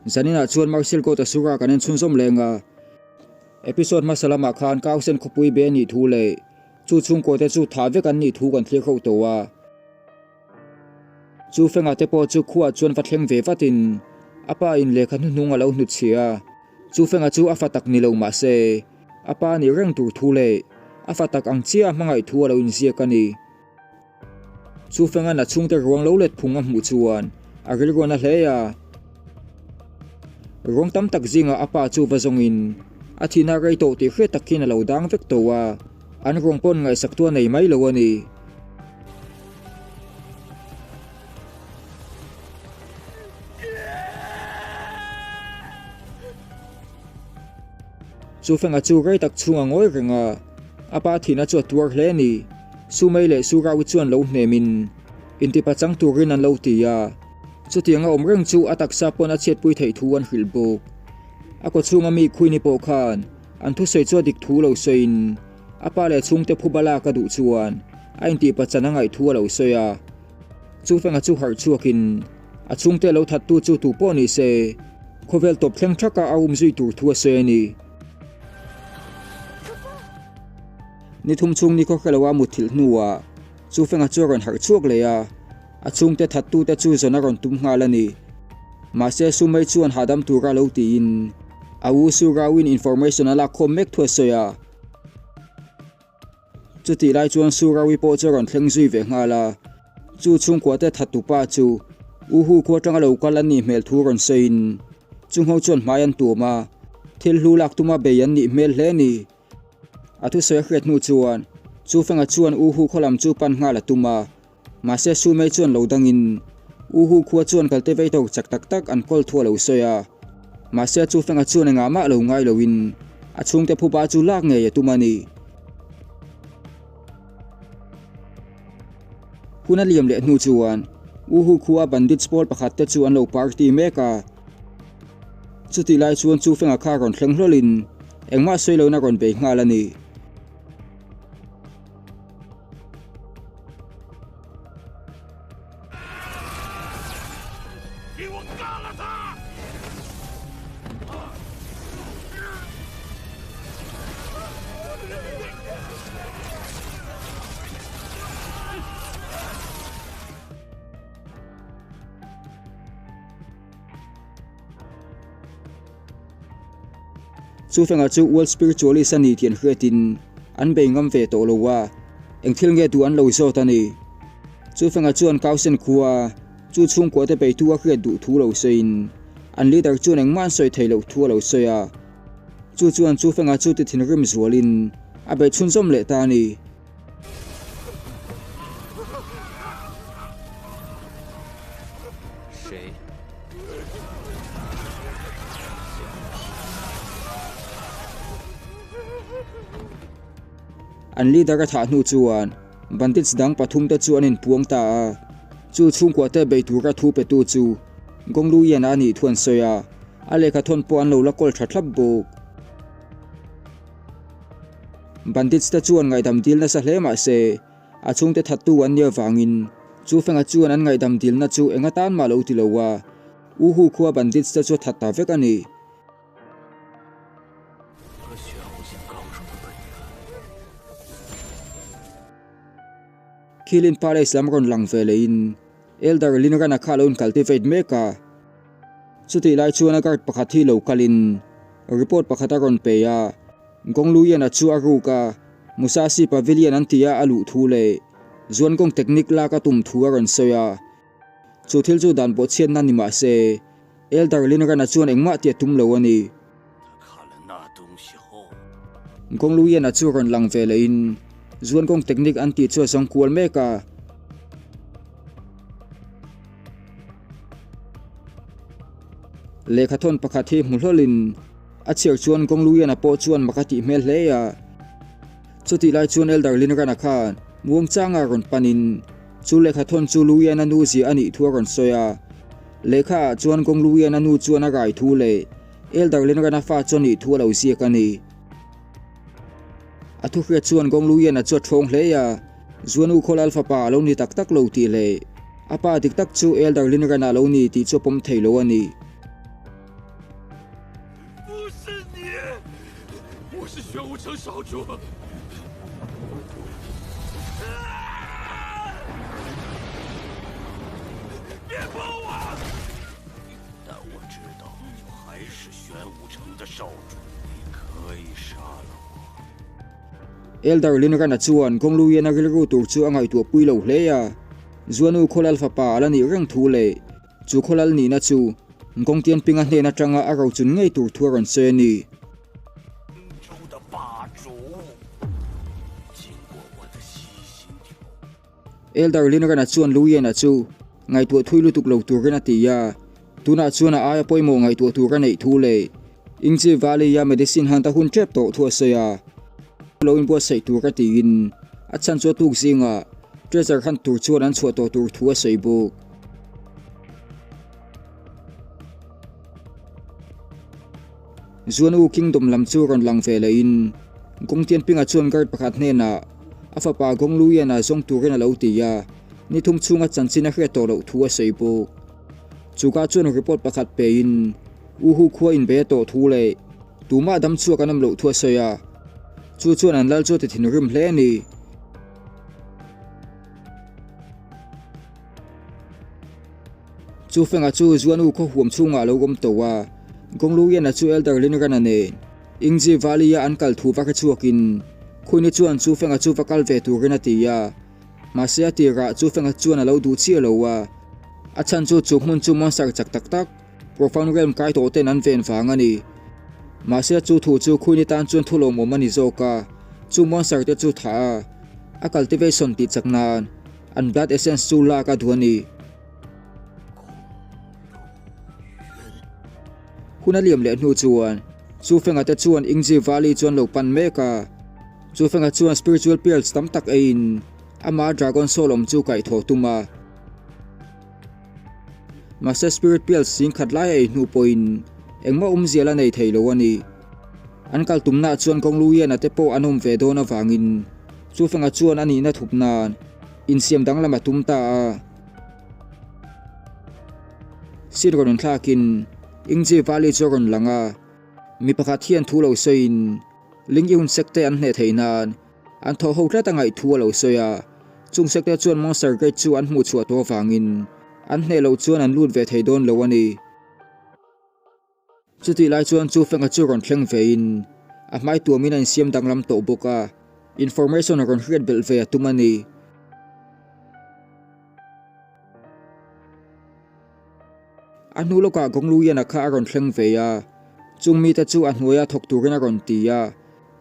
Zaninah chuan Marcel Coat Asura kan en chhunzawm leng a. Episode hmasa lamah khan Kausen khawpui be anih thu leh chu chhungkaw te chu thah vek an nih thu kan thlir ho tawh a. Chu fenga te pawh chu khuaah chuan va thleng ve vatin a pa in lehkha hnuhnung a lo hnutchhiah a. Chu fenga chu a fa tak ni lo mah se a pa nih reng tur thu leh a fa tak ang chiah a hmangaih thu a lo inziak a ni. Chu fenga na chhungte ruang lo let phung a hmuh chuan a rilruan a hle a. Ruang tam tak zingah a pa chu va zawngin a thihna rei tawh tih hriat tak hian a lo dang vek tawh a, an ruang pawn ngaihsak tu a nei mai lo a ni. Chu fenga chu rei tak chhung a ngawi reng a, a pa thihna chu a tuar hle a ni. Sumei leh Surawi chuan lo hnemin intipa chang turin an lo ti a, chutianga awm reng chu a taksa pawn a chhiatpui theih thu an hrilh bawk. A kawchhunga mi Queenie pawh khan an thusawi chu a dik thu lo sawiin a pa leh chhungte phuba lak a duh chuan a intihpa chan a ngaih thu a lo sawi a. Chu fenga chu harh chhuakin a chhungte lo thattu chu tu pawh ni se khawvel tawp thleng thaka a um zui tur thu a sawi a ni. Ni thum chhung ni khawkhe loa mutthilh hnuah chu fenga chu a rawn harh chhuak leh a, a chhungte thattute chu zawn a rawn tum nghal a ni. Mahse Sumei chuan hahdam tura lo tiin a u Su Rauin information a lak khawm mek thu a sawi a. Chutih lai chuan Su Raui pawh chu a rawn thleng zui ve nghal a, chu chhungkua te thattu pa chu U Hu khua atanga lo kal an nih hmel thu rawn sawiin chungho chuan hmai an tuam a, thil hlu lak tuma bei an nih hmel hle a ni. A thusawi a hriat hnu chuan Chu Fenga chuan U Hu khaw lam chu pan nghal a tum a, mahse Su Mei chuan lo dangin U Hu khua chuan cultivator chak tak tak an kawl thu a lo sawi a, mahse Chu Fenga chuan engah mah lo ngai loin a chhungte phuba chu lak ngei a tum a ni. Hun a liam leh hnu chuan U Hu khua bandits pawl pakhat te chu an lo party mek a. Chutih lai chuan chu fenga kha rawn thleng hlawlin engmah sawi lohna rawn bei nghal a ni. Chu fengah chu World Spiritualist a ni tih an hriatin an bei ngam ve tawh lo a, eng thil nge duh an lo zawt a ni. Chu fengah chuan Kausen khua chu chhungkua te beitu a hriat duh thu lo sawiin an leader chuan engmah an sawi thei loh thu a lo sawi a. Chu chuan chu fengah chu ti thinrim zualin a bei chhunzawm leh ta a ni. An leader a thah hnu chuan bandits dang pathum te chu an inpuang ta a, chu chhungkua te bei tura thu petu chu Gonglu Yan-a a nih thu an sawi a, a lehkha thawn pawh an lo la kawl tha thlap bawk. Bandits te chuan ngaihdam dil nasa hle mah se, a chhungte thattu an nih avangin chu fenga chuan an ngaihdam dilna chu eng atan mah lo ti lo a, U Hu khua bandits te chu a that ta vek a ni. Khilin Palace lam rawn lang ve lehin Elder Linrana kha a lo incultivate mek a. Chutih lai chuan a guard pakhat hi lo kalin report pakhat a rawn pe a, Gongluiana chu a ruk a, Musashi Pavilion an tia a luh thu leh Zuangawng technique lak a tum thu a rawn sawi a. Chu thil chu dan pawh chhiatna ni mah se, Elder Linrana chuan engmah tih a tum lo a ni. Gongluiana chu rawn lang ve lehin Zuangawng technique an tih chu a zawng kual mek a. Lehkha thawn pakhat hi hmu hlawlin a chhiar chuan Gongluiana pawh chuan mak a tih hmel hle a. Chutih lai chuan Elder Linrana khan muangchanga rawn panin chu lehkha thawn chu Luiana nu zia a nih thu a rawn sawi a. Lehkha ah chuan Gongluiana nu chuan a rai thu leh Elder Linrana fa chu a nih thu a lo ziak a ni. A thuhriat chuan Gongluiana chu a thawng hle a. Zuanu Khawlal fapa a lo ni tak tak lo tih leh a pa dik tak chu Elder Linran-a a lo ni tih chu a pawm thei lo a ni. Elder Linrana chuan Gongluian a rilru tur chu a ngaihtuah pui lo hle a, Zuanu Khawlal fapa a la nih reng thu leh chu Khawlal nihna chu Gongtianpinga hnen atanga a rochun ngei tur thu a rawn sawi a ni. Elder Linrana chuan Luiana chu ngaihtuah thui lutuk lo turin a ti a, tunah chuan a aia pawimawh ngaihtuah tur a neih thu leh Ingchi Valley-a medicine hunt a hun tep tawh thu a sawi a, lo inbuatsaih tur a tiin a chhan chu a tuk zingah treasure hunt tur chuan an chhuah tawh tur thu a sawi bawk. Zuanu Kingdom lam chu rawn lang ve lehin Gongtianpinga chuan guard pakhat hnenah a fapa Gongluiana zawng turin a lo ti a, ni thum chhunga chanchin a hriat tawh loh thu a sawi bawk. Chuka chuan report pakhat pein Uhu khua inbei a tawh thu leh tumah dam chhuak an awm loh thu a sawi a, chu chuan an lal chu a ti thinrim hle a ni. Chu fenga chu Zuanu khaw huam chhungah a lo awm tawh a, Gongluiana chu Elder Linrana nen Ingji Valley-a an kal thu va hre chhuakin Khuini chuan chu fenga chu va kal ve turin a ti a, mahse a tirah chu fenga chuan a lo duh chiah lo a, a chhan chu chu hmun chu monster chak tak tak Profound Realm kai tawh ten an ven vang a ni. Mahse chu thu chu Khuini tan chuan thu lawmawm a ni zawk a, chu monster te chu thah a, a cultivation tih chak nan an blood essence chu lak a duh a ni. Hun a liam leh hnu chuan chu Fenga te chuan Ingji Valley chu an lo pan mek a, chu Fenga chuan spiritual pills tam tak eiin ama dragon soul awm chu kaihthawh tum a. Mahse spirit pills zing khat lai a ei hnu pawhin engmah awmzia la nei thei lo a ni. An kal tumnaah chuan Kawngluiana te pawh an awm ve dawn avangin chu Fenga chuan a nihna thup nan insiam danglam a tum ta a. Seat rawn inthlakin Ingji Valley chu a rawn lang a, mi pakhat hian thu lo sawiin Ling Yun Sek te an hneh theih nan an thawh ho tlat a ngaih thu a lo sawi a, chung Sek te chuan Monster Gate chu an hmuh chhuah tawh avangin an hneh loh chuan an lut ve thei dawn lo a ni. Chutih lai chuan chu Fenga chu rawn thleng vein a hmai tuamin a insiam danglam tawh bawk a, information a rawn hriat belh ve a tum a ni. A hnu lawkah Gongluiana kha a rawn thleng ve a, chung mite chu a hnuaia thawk turin a rawn ti a,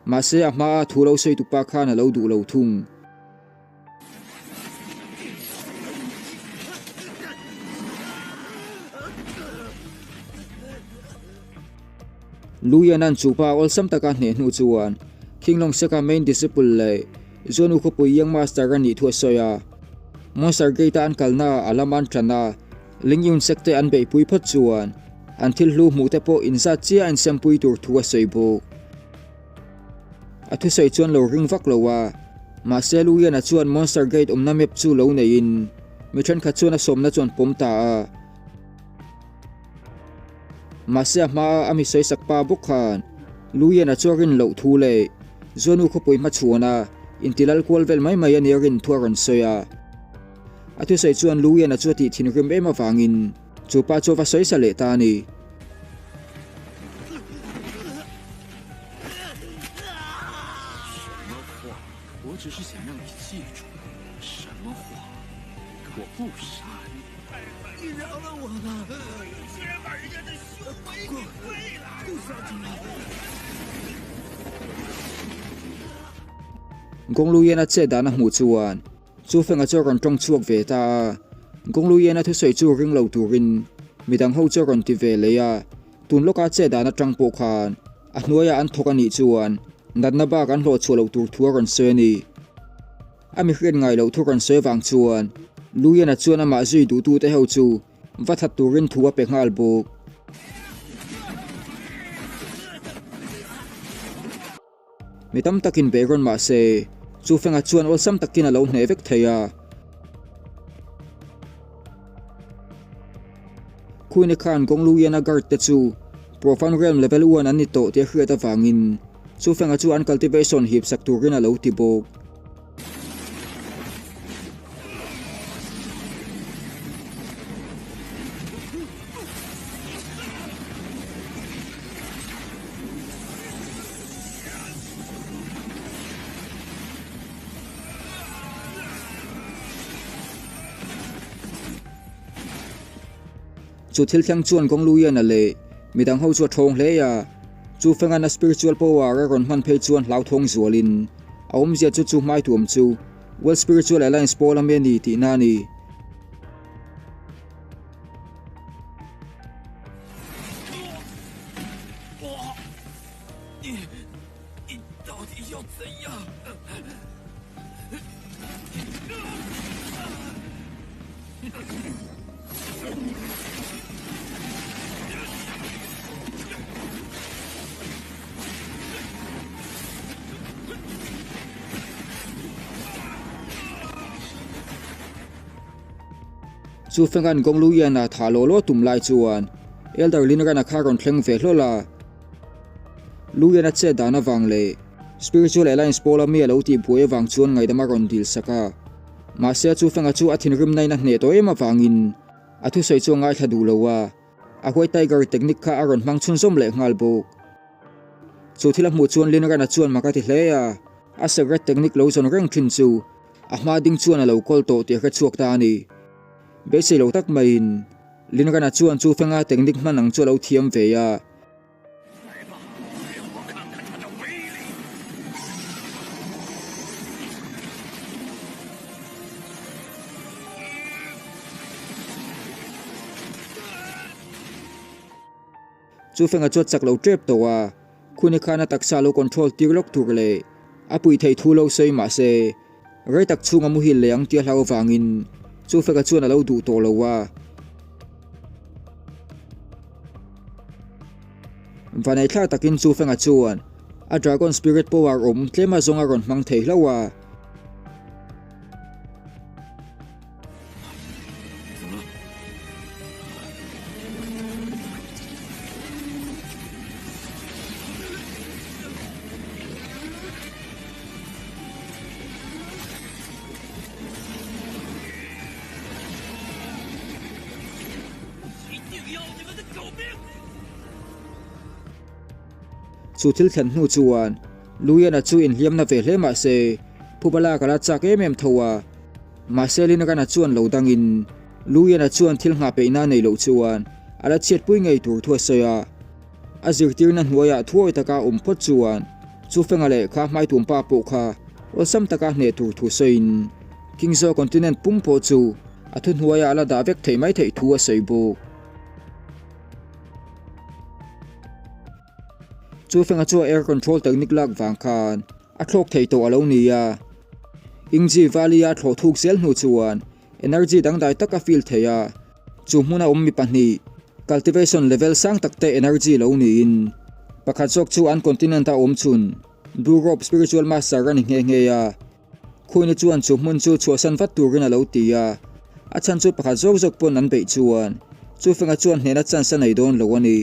mahse a hmaa thu lo sawi tupa khan a lo duh lo thung. Luianan chu pa awlsam taka hneh hnu chuan Khinglawng Seka main disciple leh Zuanu khawpui Young Master a nih thu a sawi a. Monster Gate-a an kalnaah a lam an tan a, Ling Yun Sek te an beihpui phawt chuan an thil hlu hmuh te pawh inzat chiah a insempui tur thu a sawi bawk. A thusawi chuan lo ring vak lo a, mahse Luiana chuan Monster Gate awmna map chu lo neiin mi thenkhat chuan a sawmna chu an pawm ta a. Mahse a hmaa a mi sawisak pa bawk khan Luiana chu a rin loh thu leh Zuanu khawpui hmachhuana intilal kual vel mai mai a nia rin thu a rawn sawi a. A thusawi chuan Luiana chu a tih thinrim em avangin chu pa chu a va sawisa leh ta a ni. Gongluian a chet dan a hmuh chuan Chu fenga chu a rawn tawng chhuak ve ta a, Gongluian a thusawi chu ring lo turin midang ho chu a rawn ti ve leh a, tun lawka chet dan atang pawh khan a hnuaiah an thawk a nih chuan natna bak an hlawh chhuah loh tur thu a rawn sawi a ni. A mi hriat ngai loh thu rawn sawi avang chuan Luiana chuan amah zui duhtute ho chu va that turin thu a pe nghal bawk. Mi tam takin beih rawn mah se, chu fenga chuan awlsam takin a lo hneh vek thei a. Khuini khan Gongluiana guard te chu Profound Realm level one an ni tawh tih a hriat avangin. Chu Fenga chu an cultivation hip sak turin a lo ti bawk. Chu thil thleng chuan Gong Luian-a leh midang ho chu a thawng hle a, chu Fengan-a spiritual power a rawn hman phei chuan hlauthawng zualin a awmzia chu chu hmaituam chu World Spiritual Alliance pawl a mi a ni tihna a ni. Chu Fengan Gongluiana thah law law tum lai chuan Elder Linrana kha rawn thleng ve hlawl a. Luiana chet dan avang leh Spiritual Alliance pawla mi a lo tih buai avang chuan ngaihdam a rawn dil sak a. Mahse chu Fenga chu a thinrim nain a hneh tawh em avangin a thusawi chu a ngaithla duh lo a, a White Tiger technique kha a rawn hmang chhunzawm leh nghal bawk. Chu thil a hmuh chuan Linrana chuan mak a ti hle a, a secret technique lo zawn reng thin chu a hma ding chuan a lo kawl tawh tih a hrechhuak ta a ni. Beisei lo tak maiin Linrana chuan chu Fenga technique hman ang chu a lo thiam ve a. Chu fenga chu a chak lo tep tawh a, khuni khan a taksa lo control tir lawk tur leh a pui theih thu lo sawi mah se rei tak chhunga muhil leh ang tia hlau avangin chu fenga chuan a lo duh tawh lo a. Vanei thla takin chu Fenga chuan a Dragon Spirit Power awm tlem azawng a rawn hmang thei hlauh a. Chu thil thlen hnu chuan Luiana chu inhliamna ve hle mah se phuba lak a la chak em em tho a. Mahse Linrana chuan lo dangin Luiana chuan thil nghah peihna nei loh chuan a la chhiatpui ngei tur thu a sawi a. A zirtirna hnuaiah thuawi taka awm phawt chuan chu Fenga leh kha hmaitumpa pawh kha awlsam taka hneh tur thu sawiin Kingzo Continent pum pawh chu a thuhnuaiah a la dah vek theih mai theih thu a sawi bawk. Chu Fenga chu a air control technique lak vang khan a thlawk thei tawh a lo ni a. Ingji Valley-a thlawh thuk zel hnu chuan energy dangdai tak a feel thei a. Chu hmuna awm mi pahnih cultivation level sang tak te energy lo niin pakhat zawk chu an continent-a awm chhun Blue Robe Spiritual Master a ni nghe nghe a. Khuini chuan chu hmun chu chhuahsan vat turin a lo ti a, a chhan chu pakhat zawk zawk pawn an beih chuan chu fenga chuan hnehna chance a nei dawn lo a ni.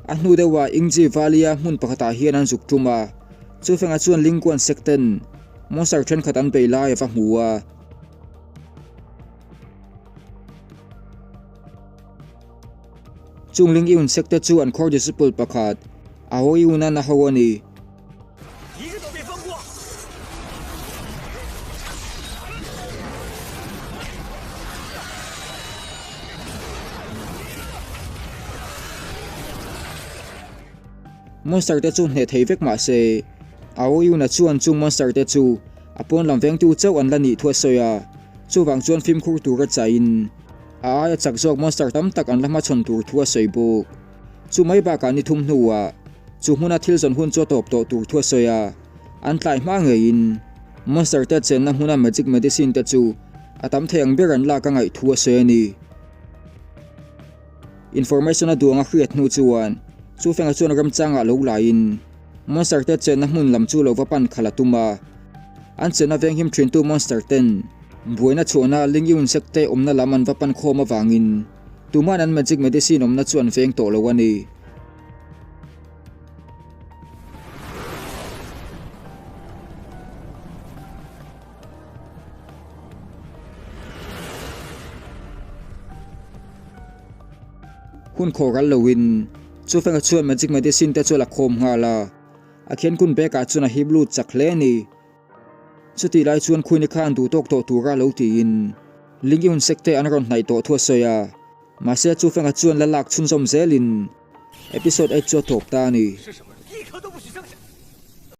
A hnu deuhah Ingji Valley-a hmun pakhatah hian an zuk tum a, chu fenga chuan Lingguan Sect-ten monster thenkhat an bei lai a va hmu a. Chung Ling Yun Sect-te chu an core disciple pakhat Aho Yun-an a ho a ni. Monster te chu hneh thei vek mah se, Aoyuna chuan chung monster te chu a pawn lam vengtu chauh an la nih thu a sawi a, chuvang chuan fimkhur tura chaiin a aia chak zawk monster tam tak an la hmachhawn tur thu a sawi bawk. Chu mai bakah ni thum hnuah chu hmuna thil zawn hun chu a tawp tawh tur thu a sawi a, an tlai hma ngeiin monster te chenna hmuna magic medicine te chu a tam thei ang ber an lak a ngaih thu a sawi a ni. Information a duang a hriat hnu chuan chu fenga chuan ramchangah lo laiin monster te chenna hmun lam chu lo va pan khalh a tum a, an chenna venghim thintu monster ten buaina chhuahna Ling Yun sek te awmna lam an va pan khawm avangin Tuman an magic medicine awmna chu an veng tawh lo a ni. Hun khawh ral loin Chufenga chuan magic medicine te chu a la khawm nghal a, a khian kun bag ah chuan a hip lut chak hle a ni. Chutih lai chuan Queen-i khan duh tawk tawh tura lo tiin Ling Yun-sek te an rawn hnaih tawh thu a sawi a, mahse Chufenga chuan la lak chhunzawm zelin episode 8 chu a tawp ta a ni.